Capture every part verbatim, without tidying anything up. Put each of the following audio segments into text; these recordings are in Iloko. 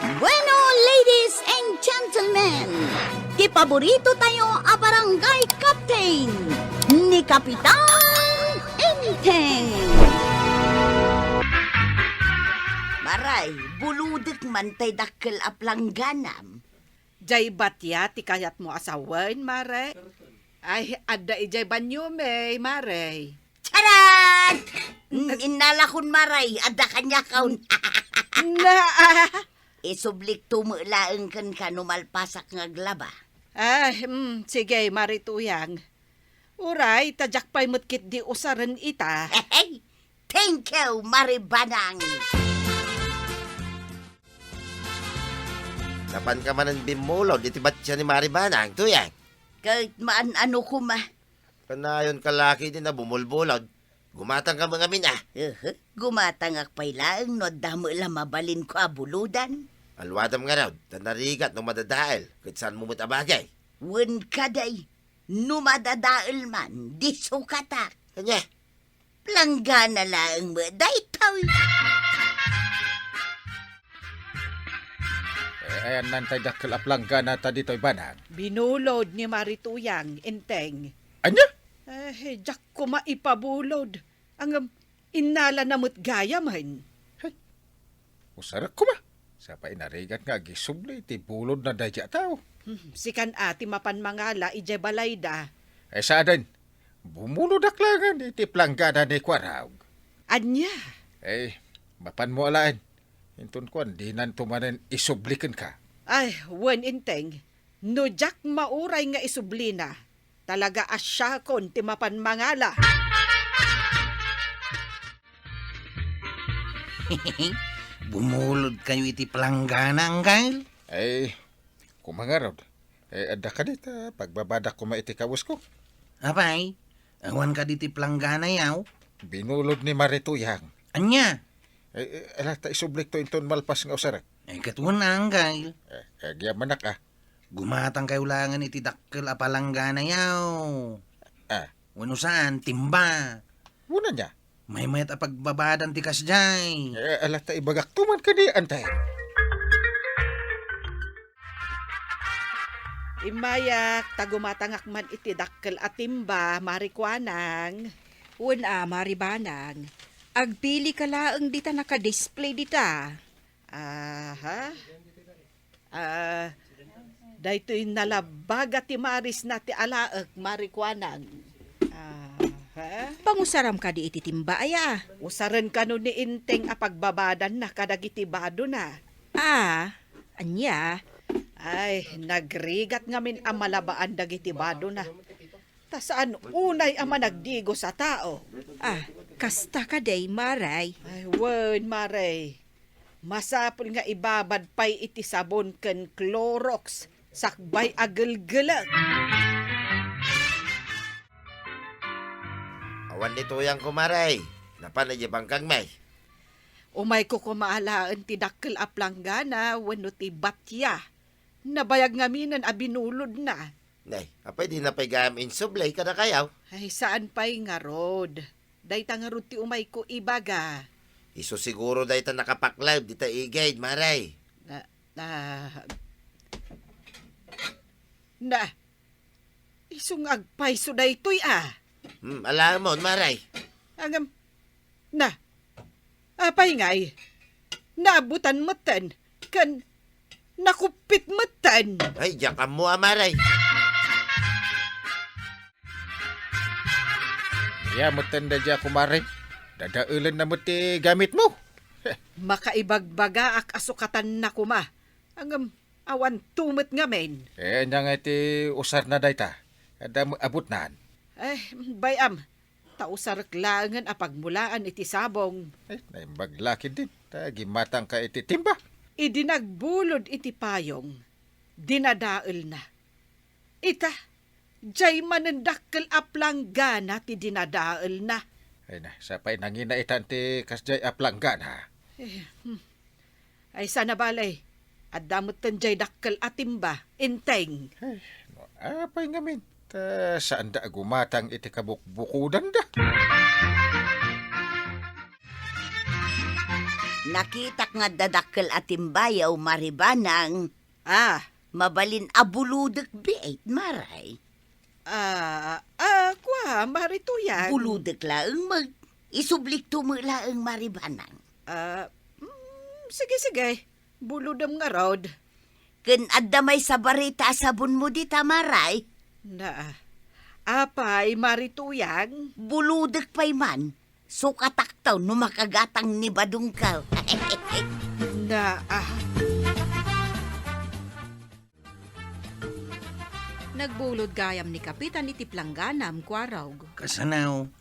Bueno, ladies and gentlemen, ti paborito tayo a barangay captain, ni Kapitan Enteng. Maray, bulodek man tay dakkel a plangganam. Jay batia ti kayatmo a sawen, Mare? Ay, adda ijay banyo, May, Mare. Charan! Mm, innalakon, Maray, adda kaniakon. Na, ah. Isublikto met laeng kenka no malpasak nga aglaba. Ah, mm, sige, Mare Tuyang. Uray, ta diak pay met ketdi usaren ita. Hey, thank you, Mare Banang. Napanka manen bimmulod iti batia ni Mare Banang, Tuyang? Ket maan-ano koma. Kanayonka la ketdi a bumulbulod. Gumatangka met ngamin, a. Ehe, gumatangak pay laeng no adda met la mabalinko a bulodan. Aluadam ngarud, ta narigat no madadael, ket saanmo met a bagay. Wen kadi, no madadael man, di sukatak. Ania? Planggana laeng met daytoy. Eh, ayanna tay dakkel a planggana ta ditoy, Banang? Binulod ni Mare Tuyang, Enteng. Ania? Eh, diak koma ipabulod. Ngem, innalana met gayamen. Hay, usarek koma. Sa pay narigat nga agisubli iti bulodna daydi a tao. Hmm, sikan a ti mapan mangala idiay balayda. Eh, saanen, bumulodak laengen iti planggana ni Kuarog. Ania? Eh, mapanmo alaen. Inton kuan, dinanto manen isubli kenka. Ay, wen, Enteng. No diak mauray nga isublina, talaga a siakon ti mapan mangala. Bumulodkayo iti planggana, Anggail? Ay, koma ngarud. Eh, adda kadi ta pagbabadak koma iti kawesko. Apay, awan kadi ti plangganayo? Binulod ni Mare Tuyang. Ania? Eh, eh, ala ta isublikto inton malpas nga usarek. Eh, ket wen, Anggail. Eh, eh, agyamanak, a. Gumatangkayo laengen iti dakkel a palangganayo. Ah. Wenno saan, timba. Wen ania? Maymayat a pagbabadan ti kasdiay. Eh, ala ta ibagakto man kadi, Enteng. Immayak, ta gumatangak man iti dakkel a timba, Mare Kuanang. Wen a, Mare Banang. Agpilika laeng dita naka-display dita. Aha. Ah, daytoy nalabaga ti marisna ti alaek, Mare Kuanang. Aha. Pangusaram kadi iti timba aya? Usaren kano ni Enteng a pagbabadanna kadagiti badona. Ah, ania? Ay, nagrigat ngamin a malabaan dagiti badona. Ta saan unay a managdigos a tao. Ah, kasta kadi, Mare? Ay, wen, Mare. Masapul nga ibabad pay iti sabon ken Clorox sakbay a gelgelek. Awan ni Tuyang, kumare. Napan idiay bangkagmi. Umayko koma alaen ti dakkel a planggana wenno ti batia. Nabayag ngaminen a binulodna. Nay, apay dina pay gayam insubli kadakayo? Ay, saan pay ngarud. Dayta ngarud ti umayko ibaga. Isu siguro dayta nakapakleb dita igid, Mare. Na, na, na, isu nga agpayso daytoy, a. Hmm, alamon, Mare. Ngem, na, apay ngay? Naabutan metten, ken nakuppit metten. Ay, diak ammo, a, Mare. Ania metten daydiay, kumare? Dadaelenna met ti gamitmo. Makaibagbagaak a sukatanna koma. Ngem, awanto met ngamin. Eh, ania ngay ti usarna dayta? Adda met a butnan. Eh, bay-am. Ta usarek laengen a pagmulaan iti sabong. Eh, naimbag la ketdin, ta gimmatangka iti timba. Idi nagbulod iti payong, dinadaelna. Ita, diay manen dakkel a planggana ti dinadaelna. Ay na, sa pay nangina itan ti kasdiay a planggana. Eh, hmm. Ay, sana bale, adda metten diay dakkel a timba, Enteng. Ay, no, apay ngamin, ta saanda a gumatang iti kabukbukudanda. Nakitak nga adda dakkel a timbayaw, Mari Banang. Ah. Mabalin a bulodek biit, Maray. Ah, ah, kua, Mari Tuyang. Bulodek laeng met. Isublikto met laeng, Mari Banang. Ah, mm, sige, sige. Bulodem ngarud. Ken adda maysa barita a sabonmo dita, Maray? Na, apay, Mari Tuyang? Bulodek pay man. Sukatakto no makagatang ni badongko. Na, ah. Nagbulod gayam ni Kapitan iti plangganam, Kuarog. Kasano?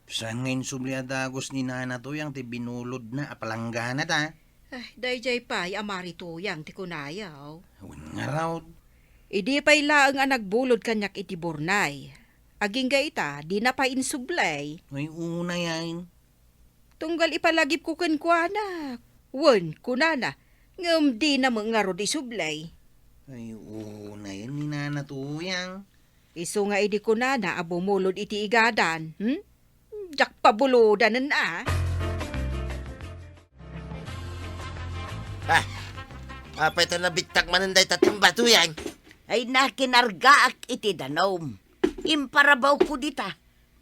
Saan nga insubli a dagus ni Nana Tuyang ti binulodna a palanggana ta? Eh, daydiay pay a Mari Tuyang ti kunayo. Wen ngarud. Idi pay laeng a nagbulod kaniak iti burnay, agingga ita, dina pay insubli. Ay, unayen. Tunggal ipalagipko kenkuana. Wen, kunana, ngem dina met ngarud isubli. Ay, unayen ni Nana Tuyang. Isu nga idi kunana a bumulod iti igadan, hmm? Diak pabulodanen a. Ah, apay ta nabittak manen dayta timba, Tuyang? Ay, nakinargaak iti danum. Imparabawko dita.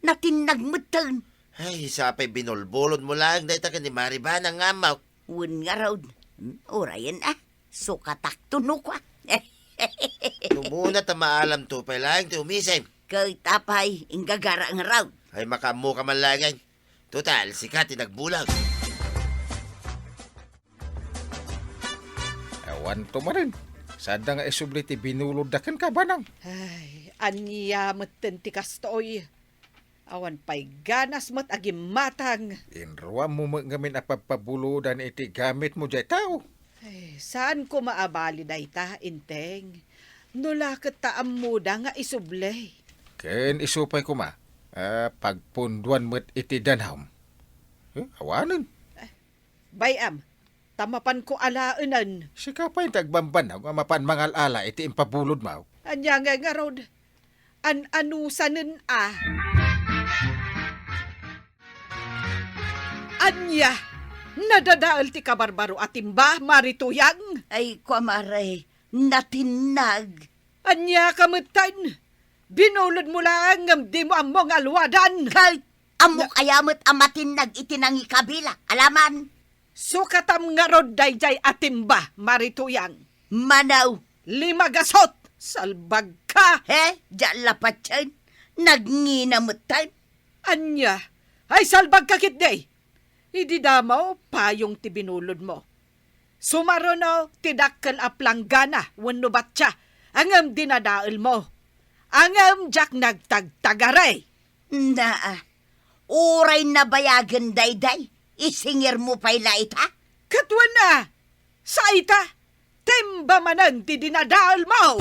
Natinnag metten. Ay, sapay binulbulodmo laeng dayta ken ni Mari Banang nga ammok. Wen ngarud. Hmm, urayen a. Sukatakto no kua. Numuna ta maalamto pay laeng ti umisim. Ket apay, inggagara ngarud. Ay, makaammoka man laengen. Total, sika ti nagbulod. Awanto manen. Saan da nga isubli ti binulodda kenka, Banang? Ay, ania metten ti kastoy. Awan pay ganas met a gimmatang. Inruammo met ngamin a pagpabulodan iti gamitmo diay tao. Ay, saan koma a bali dayta, Enteng. No la ket ta ammoda nga isubli. Ken isu pay koma, a, pagpunduan met iti danum. Eh, awanen. Bay-am, ta mapanko alaenen. Sika pay ti agbambanag a mapan mangal-ala iti impabulodmo. Ania ngay ngarud? An-anusanen a. Ania? Nadadael ti kabarbaro a timba, Mari Tuyang? Ay, kua, Mare, natinnag. Ania ka metten? Binulodmo laeng ngem dimo ammo nga alwadan. Ket ammok aya met a matinnag iti nangikabila, alaman. Sukatam ngarud daydiay a timba, Mari Tuyang. Manaw. Lima gasut, salbagka. He, diak la patien. Nagngina metten. Ania? Ay, salbagka ketdi. Idi damo, payong ti binulodmo. Sumaruno ti dakkel a planggana wenno batsia, ngem dinadaelmo. Ngem diak nagtagtagari. Naa, uray nabayagen daydiay, isingirmo pay la ita? Ket wen a, sa ita, timba manen ti dinadaelmo.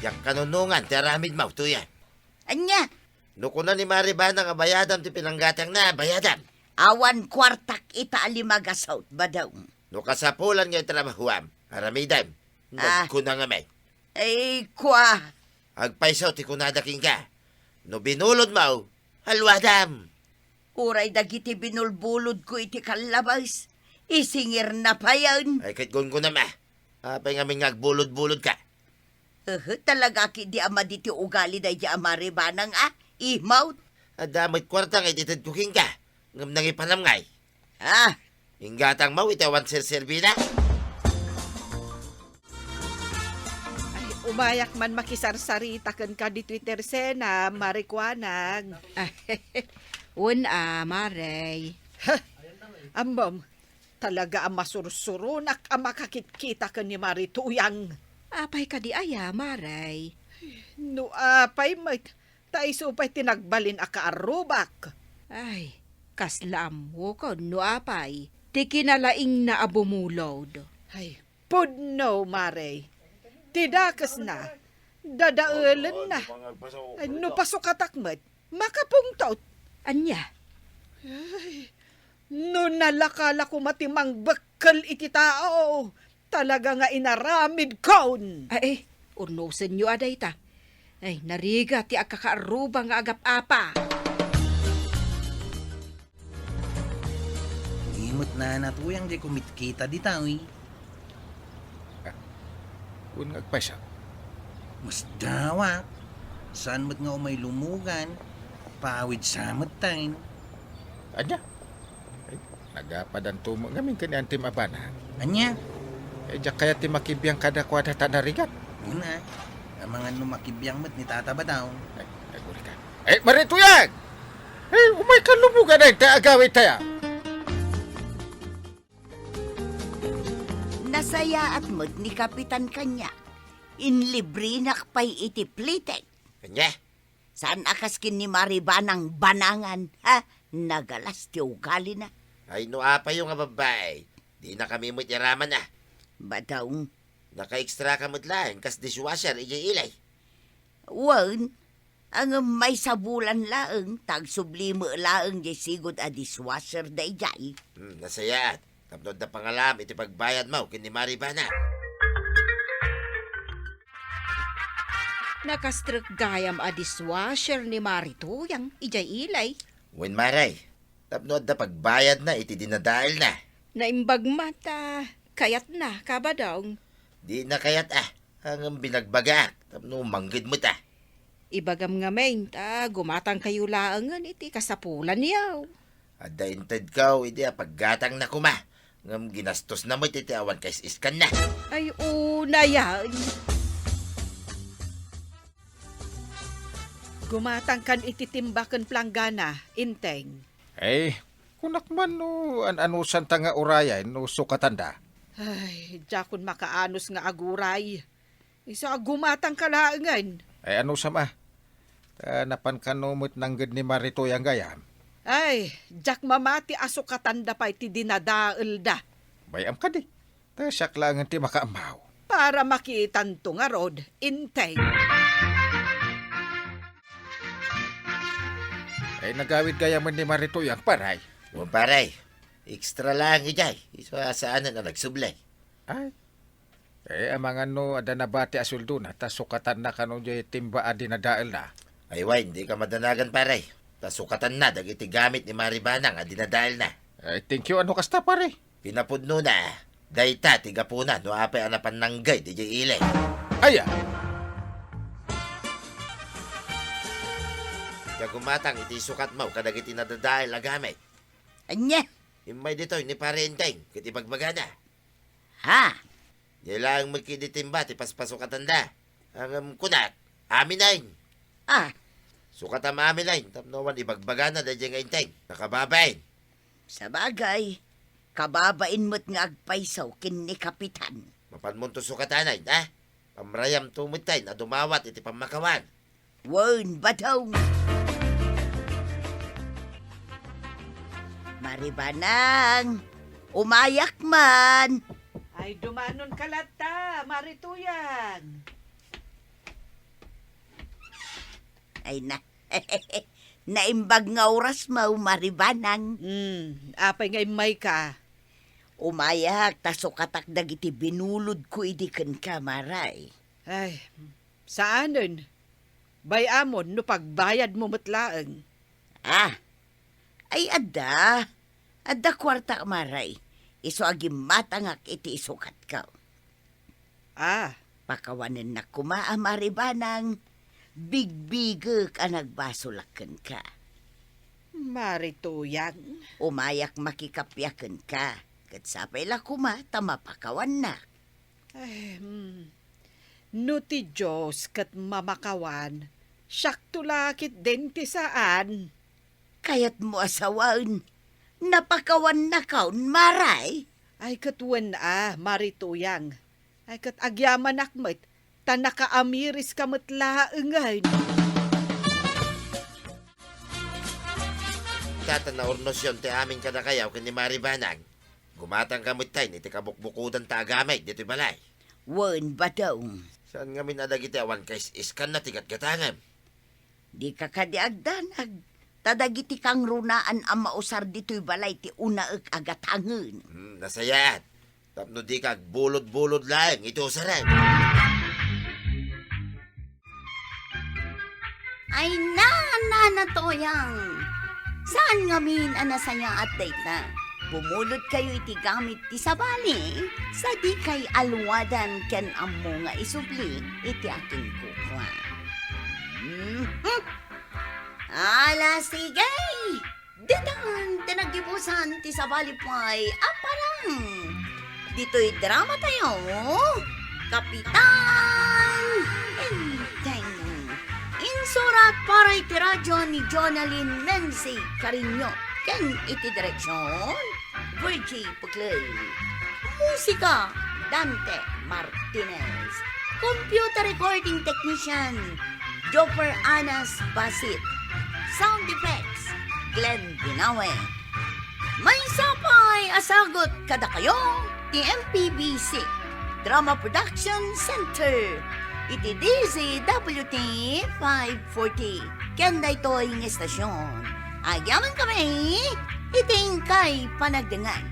Diak kanunongan ti aramidmo, Tuyang. Ania? No kuna ni Mari Banang a bayadam ti pinanggatangna, bayadam. Awan kuartak ita a lima gasut, Badong. No kasapulan nga itrabahuam, aramidem. Ah. Nagkuna ngamin. Ay, kua. Agpayso ti kunada kenka. No binulodmo, alwadam. Uray dagiti binulbulodko iti kallabas, isingirna payen. Ay, ket gungunam a. Apay ngamin nga agbulodbulodka? Ehe, talaga ketdi a madi ti ugali daydiay a Mari Banang a, imawt. Adda met kuarta nga itedko kenka, ngem nangipanam ngay. Ah! Inggatangmo iti awan serserbina? Ay, umayak man makisarsarita kenka ditoy tersenam, Mari Kuanag. Wen a, Mare. Heh! Ammom, talaga a masursuronak a makakitkita ken ni Mari Tuyang. Apay kadi aya, Mare? No apay met, ta isu pay ti nagbalin a kaarrubak. Ay, kasla ammokon no apay ti kinalaingna a bumulod. Ay, pudno, Mare. Ti dakesna, dadaelenna. Ay, no pasukatak met, makapungtot. Ania? Ay, no nalaka la koma ti mangbekkel iti tao, talaga nga inaramidkon. Ay, eh, urnosenyo a dayta. Ay, narigat ti agkakaarruba nga agap-apa. Nana Tuyang, diay kumitkita dita, uy. Ah, wen nga agpayso? Masdawak. Saan met nga umay lumugan, paawid sa met tayo. Ania? Ay, nagapadanto met ngamin ken ni Antim a bana. Ania? Eh, diak kayat ti makibiang kadakuada ta narigat. Una, amangan no makibiang met ni Tata Badaw. Ay, ay, guri ka. Eh, Mari Tuyang! Eh, umay ka lumugan ay ta agawid tayo. Nasayaat met ni Kapitan kaniak. Inlibrinak pay iti plitek. Ania? Saan a kas ken ni Mari Banang banangan, ha? Nagalas ti ugalina. Ay, no apayo nga babbai, dinakami met iraman, a. Badaw. Naka-extra ka met laeng kas dishwasher idiay ili. Wen, ngem maysa bulan laeng, ta agsubli met laeng diay sigud a dishwasher daydiay. Hmm, nasayaat. Tapno adda pangalaam iti pagbayadmo ken ni Mari Banang. Nakastrek gayam a dishwasher ni Mari Tuyang idiay ili. Wen, Mari, tapno adda pagbayadna iti dinadaelna. Naimbag met a kayatna, Kabadong. Dina kayat, a, ngem binagbagaak tapno mangged met, a. Ibagam ngamin ta gumatangkayo laengen iti kasapulanyo. Adda intedko idi a paggatangna koma, ngem ginastosna met iti awan kais-iskanna. Ay, unayan. Gumatangkan iti timba ken planggana, Inteng. Eh, kunak man no an-anusanta nga urayen no sukatanda. Ay, diakon makaanus nga aguray. Isu a gumatangka laengen. Ay, anusam a? Ta napan kano met nangged ni Mari Tuyang gayam? Ay, diak mamati a sukatanda pay ti dinadaelda. Bay-am kadi. Ta siak laengen ti makaammo. Para makitanto ngarud, Inteng. Ay, nagawid gayamen ni Mari Tuyang, paray. Wen, paray. Extra laeng idiay. Isu a saanen a nagsubli. Ay. Eh, amangan no adda nabati a sueldona, ta sukatanna kano diay timba a dinadaelna. Ay, wen, dika madanagan, paray. Ta sukatanna dagiti gamit ni Mari Banang a dinadaelna. Ay, thank you. Ano kasta, pare? Kinapudnona, dayta ti gapuna no apay a napan nangged idiay ili. Aya? Diak gumatang iti sukatmo kadagiti nadadael a gamit. Ania? Immay ditoy ni Pare Enteng ket ibagbagana. Ha? Diay laeng met ket idi timba ti paspasukatanda. Ngem kunak, aminen. Ah. Sukatam aminen tapno awan ibagbagana daydiay nga Enteng. Nakababain. Sabagay, kababain met nga agpayso ken ni Kapitan. Mapanmonto sukatanen, a? Pamrayamto metten a dumawat iti pammakawan. Wen, badong. Mari Banang, umayak man. Ay, dumanonka latta, Mari Tuyang. Ay na, naimbag nga orasmo, Mari Banang. Hmm, apay nga immayka? Umayak ta sukatak dagiti binulodko idi kenka, Mari. Ay, saanen. Bay-amon no pagbayadmo met laeng. Ah, ay adda. Adda kuartak, Mari. Isu a gimmatangak iti isukatko. Ah. Pakawanennak koma a Mari Banang, bigbigek a nagbasolak kenka. Mari Tuyang. Umayak makikappia kenka, ket sapay la koma ta mapakawannak. Ay, hmm. No ti Dios ket mamakawan, siakto la ketdin ti saan. Kayatmo a sawen, napakawannakon, Mari? Ay, ket wen a, Mari Tuyang. Ay, ket agyamanak met, ta nakaamiriska met laengen. Tata, naurnosyon ti amin kadakayo ken ni Mari Banang. Gumatangka metten iti kabukbukodanta a gamit ditoy balay. Wen, badong. Saan ngamin a dagiti awan kais-iskanna ti gatgatangem? Dika kadi agdanag, ta dagiti kangrunaan a mausar ditoy balay ti unaek a gatangen. Hmm, nasayaat. Tapno dika agbulodbulod laeng iti usarem. Ay na, Nana Tuyang! Saan ngamin a nasayaat dayta? Pumulodkayo iti gamit ti sabali, sadikay alwadan ken ammo nga isubli iti akinkukua. Mhm. Ala, sige! Ditan ti naggibusan ti sabali pay a parang. Ditoy dramatayo, Kapitan Enteng. Insurat para iti radyo ni Jonalyn Menzi Cariño ken iti direksyon, Virgie Puclay. Musika, Dante Martinez. Computer recording technician, Jopper Anas Basit. Sound effects, Glenn Binawe. Maysa pay a sagut kadakayo ti M P B C Drama Production Center iti D Z W T five forty. Ken daytoy nga estasyon, agyamankami iti inkay panagdengngeg.